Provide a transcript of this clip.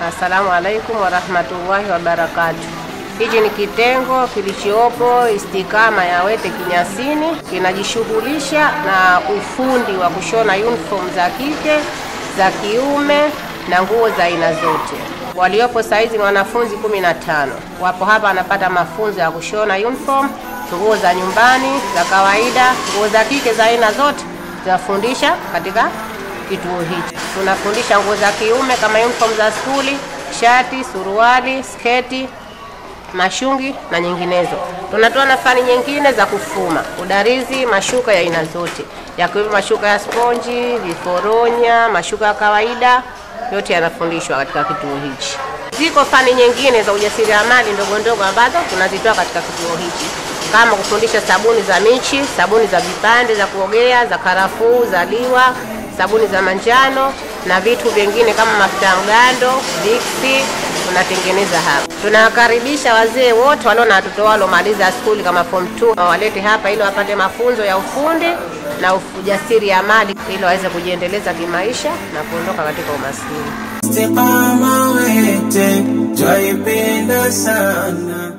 Assalamu alaikum warahmatullahi wabarakatuh. Hiki ni kitengo kilichopo Istiqama ya Wete Kinyasini, kinajishughulisha na ufundi wa kushona uniform za kike, za kiume na nguo za aina zote. Waliopo saizi ni wanafunzi 15. Wapo hapa wanapata mafunzo ya kushona uniform, nguo za nyumbani, za kawaida, nguo za kike za aina zote tunafundisha katika kituo hichi. Tunafundisha nguo za kiume kama uniform za skuli, shati, suruali, sketi, mashungi na nyinginezo. Tunatoa na fani nyingine za kufuma, udarizi, mashuka ya aina zote, yakiwemo mashuka ya sponji, viforonya, mashuka ya kawaida, yote yanafundishwa katika kituo hichi. Ziko fani nyingine za ujasiriamali ndogo ndogo ambazo tunazitoa katika kituo hichi, kama kufundisha sabuni za michi, sabuni za vipande za kuogea, za karafuu, za liwa, sabuni za manjano na vitu vingine kama mafuta ya mgando, viksi tunatengeneza hapa. Tunawakaribisha wazee wote walio na watoto wao waliomaliza skuli kama form 2 walete hapa ili wapate mafunzo ya ufundi na ujasiriamali ili waweze kujiendeleza kimaisha na kuondoka katika umaskini. Istiqama Wete twaipenda sana.